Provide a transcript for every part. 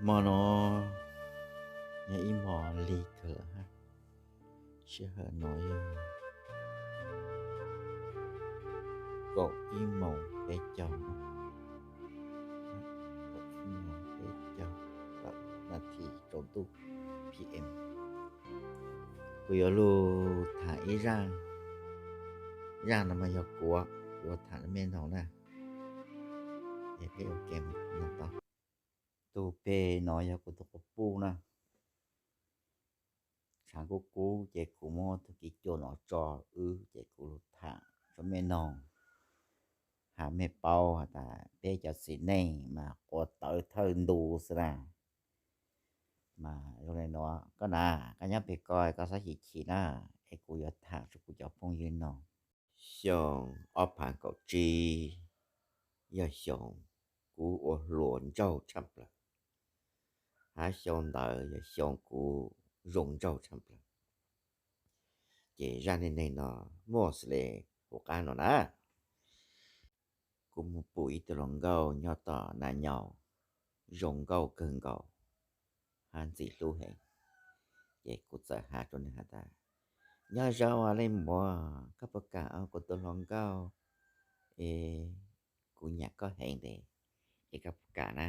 Hmo no yog ib hmo lig kawg lawm hab. Sij hawm no yog kaum ib moos peb caug, kaum ib moos peb caug, kaum nas this tsaus ntuj P M. Kuv yuav lug tham ib zaaj, zaaj no mas yog kuv, kuv tham rua mej noog na. Es peb ua ke mloog tau. Tug peg no yog kuv tug quas puj na. Tshaav kub kub ces kuv muab tug kis cua no tso wb ces kuv lug tham rua mej noog. Has mej paub has tas peb cov txiv neej mas quav tawv thawj ntu xwb na. Mas zoo le nuav, koj na, koj nyob peg ko koj xob chim chim na, es kuv yuav tham rua kuv cov phooj ywg noog. Xyoo ob phav kaum tsib yog xyoo kuv ua hluas nraug tshaj plawg, hab xyoo ntawd yog xyoo kuv zoo nraug tshaj plawg. Ces zaj neej neeg no muaj xws le hauv qab no na. Kuv mus pum ib tug hluas nkauj nyob tom Nas Nyaum, zoo nkauj kawg nkaus hab ntxim hlub heev. Ces kuv txawm has rua nwg has tas, nyob zoo leej muam, koj puas kam ua kuv tug hluas nkauj? Es kuv nyam koj heev ntag, es koj puas kam na?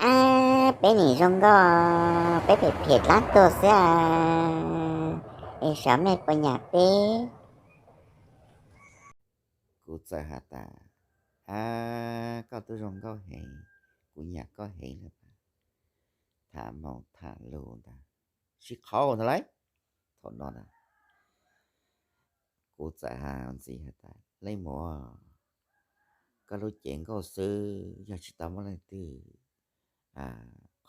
Ab, peb nim zoo nkauj, peb phem phem dlaab tuag xwb, es xyov mej puas nyam peb? Kuv txawm has tas, ab, koj tub zoo nkauj heev, kuv nyam koj heev lawm. Tham moog tham lug ntag, sib qhaub ntag lauj. Thaum no na, kuv txawm has ntxiv has tas, leej muam, koj lub cev nkauj xwb, yog tsis tau muaj leej twg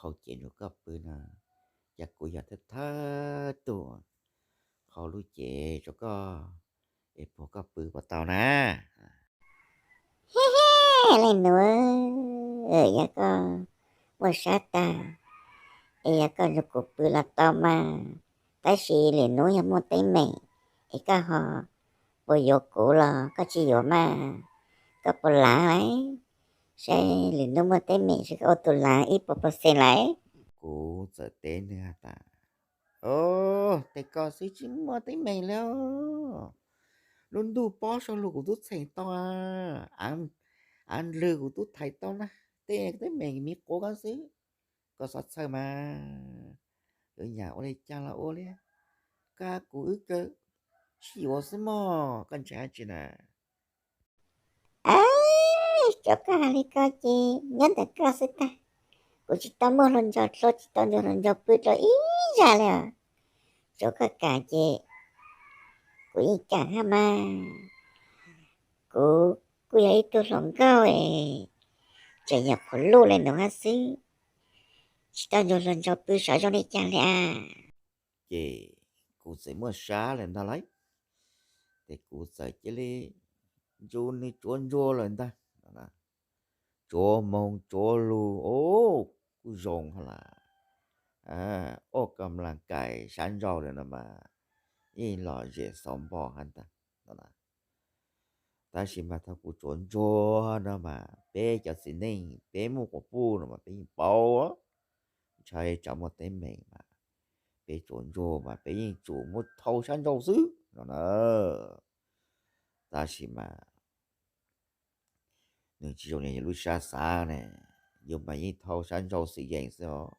qhau cev rua koj pw no, ces kuv yog thawj thawj tug qhau lub cev rua koj, es puag koj pw puas tau na? Leej nus, yog koj muaj sab tag, es yog koj nrug kuv pw los tau mas, tab sis lwm nub yog muaj teeb meem, es koj ho puas yuav kuv los koj tsis yuav mas, koj puas laav lawm? Saib lwm nub muaj teeb meem saib koj ua tus laav ib puas percent lawm? Kuv txawm teb nwg has tas, o, tej ko xwb tsis muaj teeb meem li. Lub ntuj pob saum lug kuv tub txheem tau, av ndlwg kuv tub thaiv tau na, tej teeb meem miv quav koj xwb. Koj xav txhawj mas, yuav nyam ua le caag los ua le, koj kuv wb kawg, sib yuav xwb mog, koj ntshai dab tsi na? Tsuav koj has li ko ces nyob ntawm koj xwb tag. Kuv tsis tau muaj hluas nraug dlua, tsis tau nrug hluas nraug pw dlua ib zag li os. Tsuav koj kam ces kuv yeej kam hab mas. Kuv kuj yog ib tug hluas nkauj es tseem nyuam qhuav luj le nuav hab xwb, tsis tau nrug hluas nraug pw sav zoo li cas li as. Ces kuv txawm muaj sab lawm ntag lauj, ces kuv txawm cia li nrug nws tsuav ntsuag lawm ntag. Tsuav moog tsuav lug, o, kuj zoo hab las, ua kam laas kais sab nraud lawm no mas yeej lom zem xauv npo hab ntag no na. Tab sis mas thaum kuv tsuav ntsuag no mas peb cov txiv neej peb muaj quas puj no mas peb yeej paub, ntshai tsam muaj teeb meem mas peb tsuav ntsuag mas peb yeej tsum muab thau sab nraud xwb no na. Tab sis mas nws tsis zoo li yus lub sab xav ne, yus mas yeej thau sab nraud xwm yees xwb os.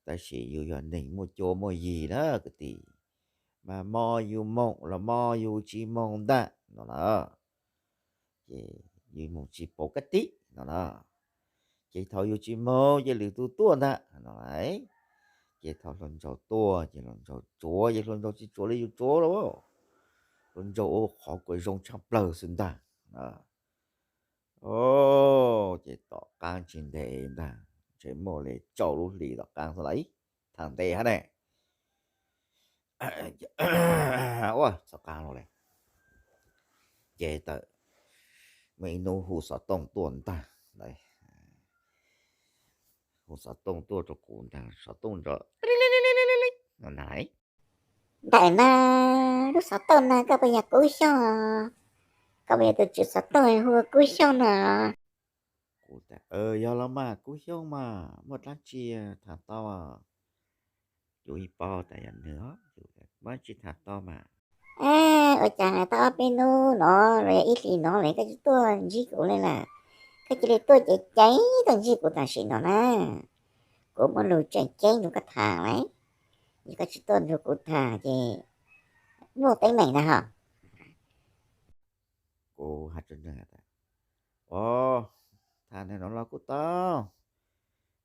Tab sis yus yog neeg muaj cuab muaj yig na kwv tij, mas mo yus moog los mo yus tsis moog ntag no na. Ces yus moog tsis paub kab tib no na. Ces thaum yus tsis moog ces lwm tus tuaj ntag no. Ces thaum hluas nraug tuaj ces hluas nraug tsuav, ces hluas nraug tsis tsuav li yus tsuav lauj. Hluas nraug ua qhov kuas zoo tshaj plawg xwb ntag. Ces tom qaab tsis ntev ntag, ntshe muaj li tsau lub hlis tom qaab xwb lauj, thaam ntev hab ne. Ua txog qaab lug le, ces tawm muaj ib hnub hu xov tooj tuaj ntag. Hu xov tooj tuaj rau kuv ntag, xov tooj nrov no na. Ntawm na, lub xov tooj na koj puas yog Kub Xyooj? Koj puas yog tus tswv xov tooj hu ua Kub Xyooj no? Kuv tias, Yog los mas, kub xyoob mas, muaj dlaab tsi tham tau? Kuv yeej paub tas yog nwg, muaj dlaab tsi tham tau mas. Ua cas tau ob peb nub no los yog ib hlis no lawm koj tsi tuaj ntsib kuv le lawm? Koj cia li tuaj ceev ceev tuaj ntsib kuv tam sim no na. Kuv muaj lug tseem ceeb rua koj tham lawm. Yog koj tsi tuaj nrug kuv tham ces muaj teeb meem na ho. Kuv has rua nwg tas, Au, tham nwg nuav los kuj tau,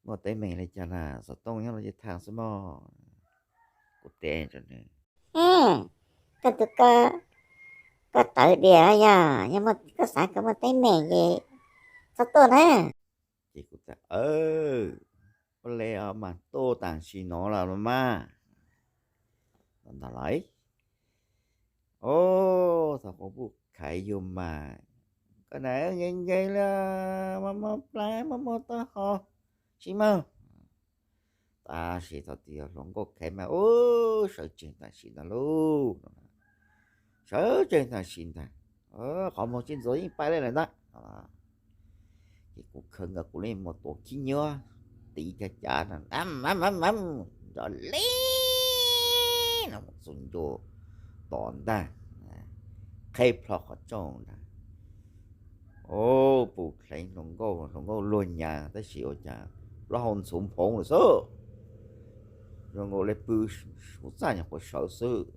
muaj teeb meem le caag na, xov tooj nyob no ces tham xwb mog. Kuv teb rua nwg, Koj tug ko, koj tawv diam yog, yog koj xaav koj muaj teeb meem ces txhob tuaj na. Ces kuv tas, Ua le mas tuaj tam sim no los mas. Ntag lauj. Au, thaum kuv pum khaiv yug mas, koj na nkees nkees le, mob mob plab mob mob taub hau, tsi mog. Tab sis thaum twg yog hluas nkauj khaiv mas, u, sawv tsees tam sim ntag lauj. Sawv tsees tam sim ntag, qhov muag tsi ntxuav yeej pais le lawm ntag. Ces kuv khawb nkaus kuv le muag tuav khib nyiab, tiv cag cav no, nrov li no mus txug ncua tom ntag, qheb plho qhov rooj ntag. Au, pum dheev hluas nkauj, hluas nkauj luag nyav tab sis ua cas plaub hau ntxhuv nphoov lawm xwb. Zoo nkaus le pw huv txaj nyuam qhuav sawv xwb.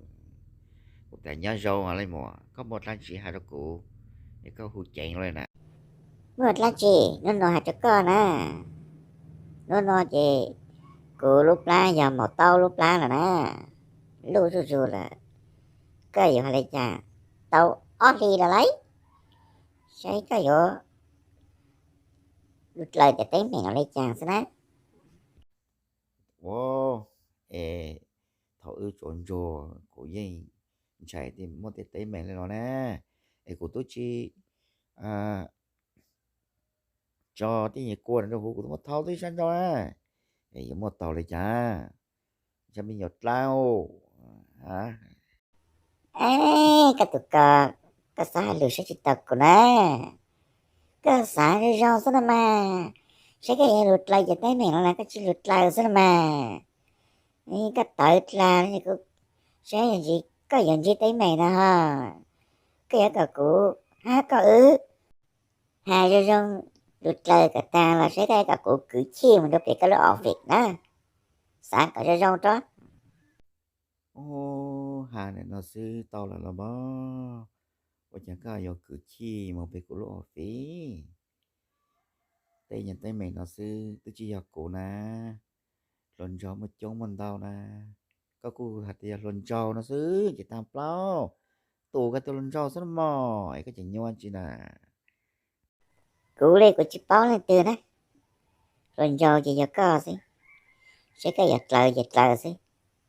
Kuv tas, Nyob zoo le muam, koj muaj dlaab tsi has rua kuv es koj hu ceev le na? Muaj dlaab tsi, nub nua has rua koj na, nub nua ces kuv lub plab yog maum taub lub plab lawm na, luj zuj zus lawm. Koj yuav has le caag? Tau ob hlis lawm lauj, saib koj yuav lug dlaws cov teeb meem no le caag xwb na. Ua, es thaum wb tsuav ntsuag kuv yeej ntshai muaj tej teeb meem le no na, es kuv tub tsi tso tej nyuag kua rua huv, kuv tub muab thau tib sab nrau na, es yuav muaj taug le caag? Cov me nyuam dlawb. Koj tug ko, koj xav has lug saib tsi taug kuv na. Koj xav zoo zoo xwb no mas, saib koj yuav lug dlaws cov teeb meem no los koj tsi lug dlaws xwb no mas. Koj tawv dlaag, saib koj yuav ntsib teeb meem no ho, koj yuav kom kuv hab koj wb has zoo zoo, lug dlaws kom taag los saib koj yuav kom kuv kwv chij mus rua pem koj lub office na. Xav kom zoo zoo rua. Has le no xwb tau lawm los mas, ua caag koj yuav kwv chij mus pem kuv lub office? Tej nyuag teeb meem no xwb twb tsi yog kuv na, hluas nraug muaj coob muaj ntau na. Koj kuj has tas yog hluas nraug no xwb ces taag plaub tus koj tus hluas nraug xwb no mog, es koj tseem nyuaj tsi na? Kuv le kuv tsi paub leej twg na, hluas nraug ces yog koj xwb, saib koj yuav dlaws ces dlaws xwb.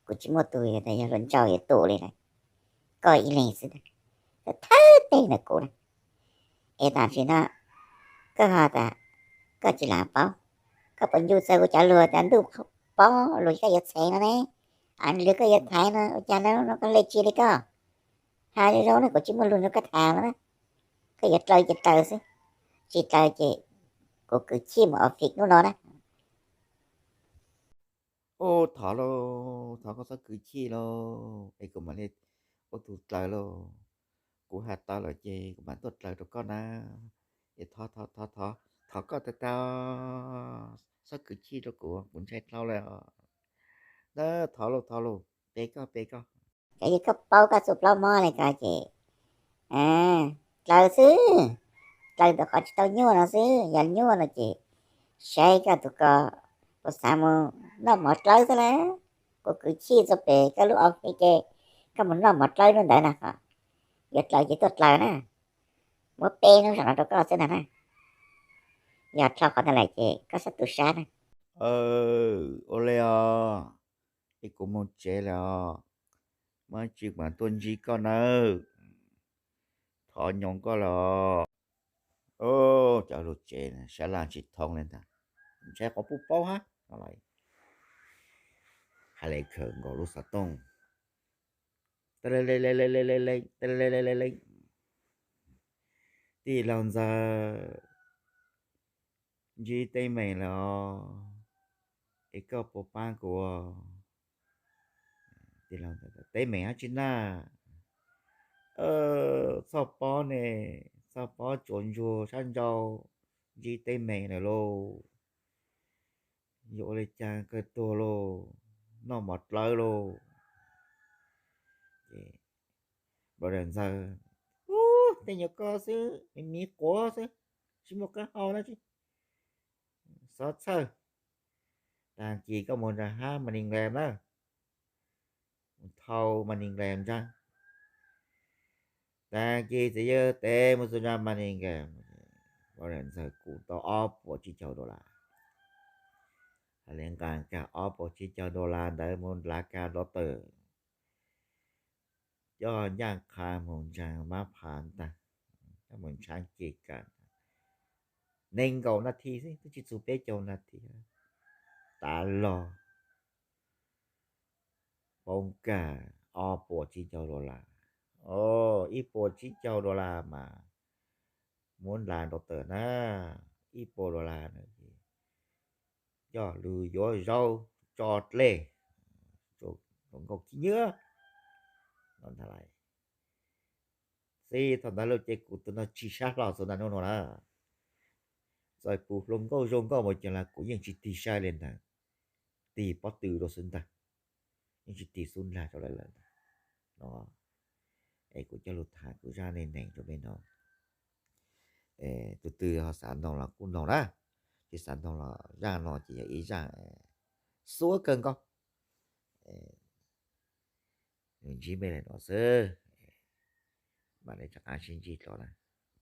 Kuv tsi muaj tug tas yog hluas nraug yuav tus le na, koj ib leeg xwb, koj thawb teg ntawm kuv na. Es tam sim no koj ho tas koj tsi lam paub, koj puas ncu txog kuv cov lug tas ntuj paub lug koj yuav txheev no ne? Lug koj yuav thaiv no ua caag no koj hle tsi le koj? Has zoo zoo ne, kuv tsi muaj lug nrug koj tham no na. Koj yuav dlaws ces dlaws xwb, tsi dlaws ces kuv kwv chij mus office hnub no na. Ub, thov lauj, thov koj txhob kwv chij lauj, es kuv mam li ua tug dlaws lauj. Kuv has tau lawm ces kuv mam tuaj dlaws rau koj na. Es thov, thov, thov, thov koj tag tag, txhob kwv chij rau kuv, kuv ntshai dlhau lawm os. Thov lauj, thov lauj, pe koj, pe koj. Koj yog koj paub koj txuj plaub mob le ko ces dlaws xwb, dlaws ntawm qhov tsi tau nyuaj no xwb. Yog nyuaj no ces saib koj tug ko puas xav mus noj mov dlawb xwb lawm. Kuv kwv chij txug pem koj lub office ces koj mus noj mov dlawb hnub ntawd na. Yuav dlaws ces tuaj dlaws na, muab peb hnub zaum no rau koj xwb ntag na. Yog dlhau qhov ntawd lawm ces koj txhob tu sab na. Ua le os, es kuv moog tsev lawm os, muaj dlaab tsi kuv mam tuaj ntsib koj nawb. Thov nyob koj lawm os. Cov lug tsev sab laj tsis thoob le ntag, ntshai quas puj paub hab. Hais le khawm nkaus lub xov tooj, tij laug ntxawg, ntsib teeb meem lawm os, es koj puas pab kuv? Teeb meem dab tsi na? Txoj pob ne, txoj pob tsuas ntsuag sab nrau, ntsib teeb meem lawm lauj. Yuav ua li cas kawg tuag lauj, noj mov dlawb lauj. Ces Npawg Ntxawg, Ub, tej nyuag koj xwb, me me quav xwb, tsis muaj qab hau dab tsi, txhob txhawj. Tag kis koj mus nram hab Maningles na, mus thau Maningles ntag. Tag kis txiv yawg tev mus txog nram Maningles, Npawg Ntxawg kuj tau ob puas tsib caug dollar. Hais li nqa kiag ob puas tsib caug dollar ntawd mus nrhiav kiag doctor, coj ncaj qha mus ntseeg mab phav ntag, coj mus ntshaav ces kiag nees nkaum nas this xwb, twb tsis txog peb caug nas this, tav los poob kiag ob puas tsib caug dollar. Ib puas tsib caug dollar mas muab nrhiav doctor na, ib puas dollar na, coj lug yuav zaub tso dlej, hluas nkauj khib nyiab no ntag lauj. Xij thaum ntawd lawm ces kuv tus no tsis sab hlo xwb ntag no na. Txawm kuv hluas nkauj zoo nkauj mus cas los kuv yeej tsis tig saib li ntag, tig pob tw rau xwb ntag, yeej tsis tig xub ntiag rau lawv lawm ntag no. Es kuv coj lug tham kuv zaj neej neeg rau peb no. Tus twg ho xav noog los kuj noog na, tsis xav noog los zaj no ces yog ib zaj xuab kawg nkaus. Ntsib mej li no xwb, mam li rov qab sib ntsib dlua na.